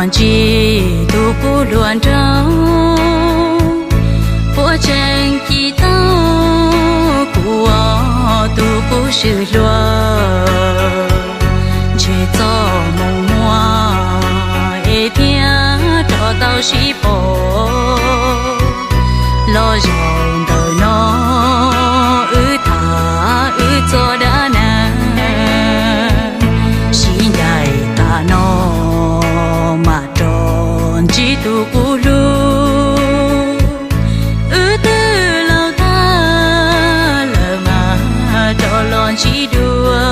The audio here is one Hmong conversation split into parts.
Ntsib tus qub hluas nraug, puab tseem ci tau kuv tus qub swb hluas. Ntshe txoj moo muaj es thiaj rov tau sib pom, los zaum ntawm no wb tham wb txoj dab neeg, sib ncaim tas no mam rov ntsib tus qub hlub. Wb twb laus tag lawm mas rov los ntsib dua,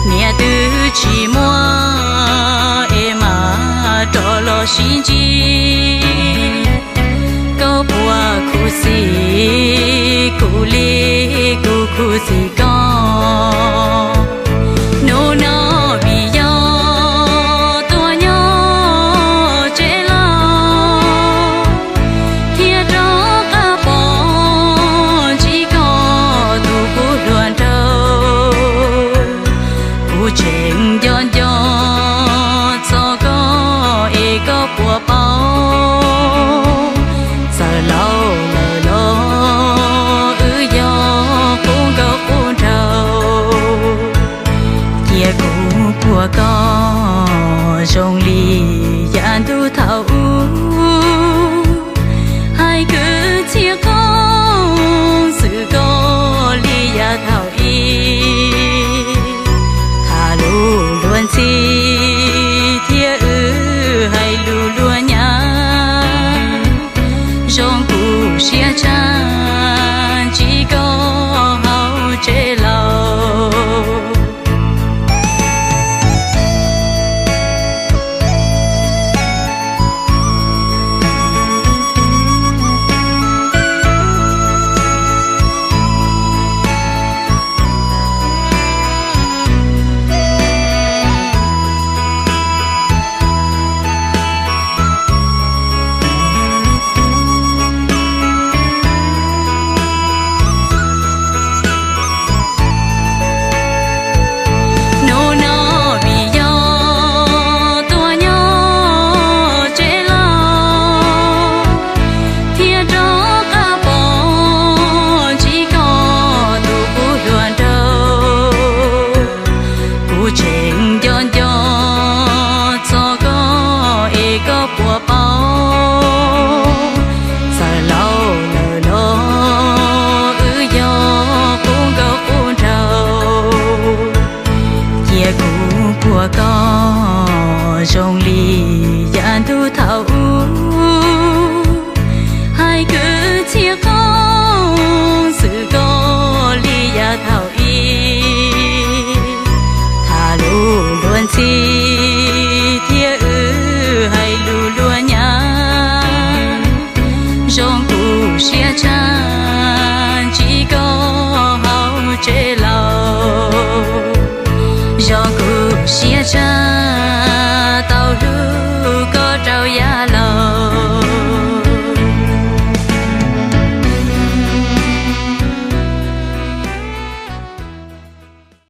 niam twb tsis muaj es mam rov los sib ntsib. Koj puas khuv xim kuv li kuv khuv xim koj? Hnub no vim yog tuaj nyob tsev laus, thiaj rov qab pom ntsib koj tus qub hluas nraug. Kuv tseem nco nco txog koj es koj puas paub, txawm laus lawm los wb yog qub nkauj qub nraug. Cia kuv puag koj zoo li yav ntuj thaum ub, hais kwv txhiaj qoob xwm koj li yav thaum ub. Tham lus luag ntxhi thiab wb hais lus luag nyav, zoo kuv siab tshaj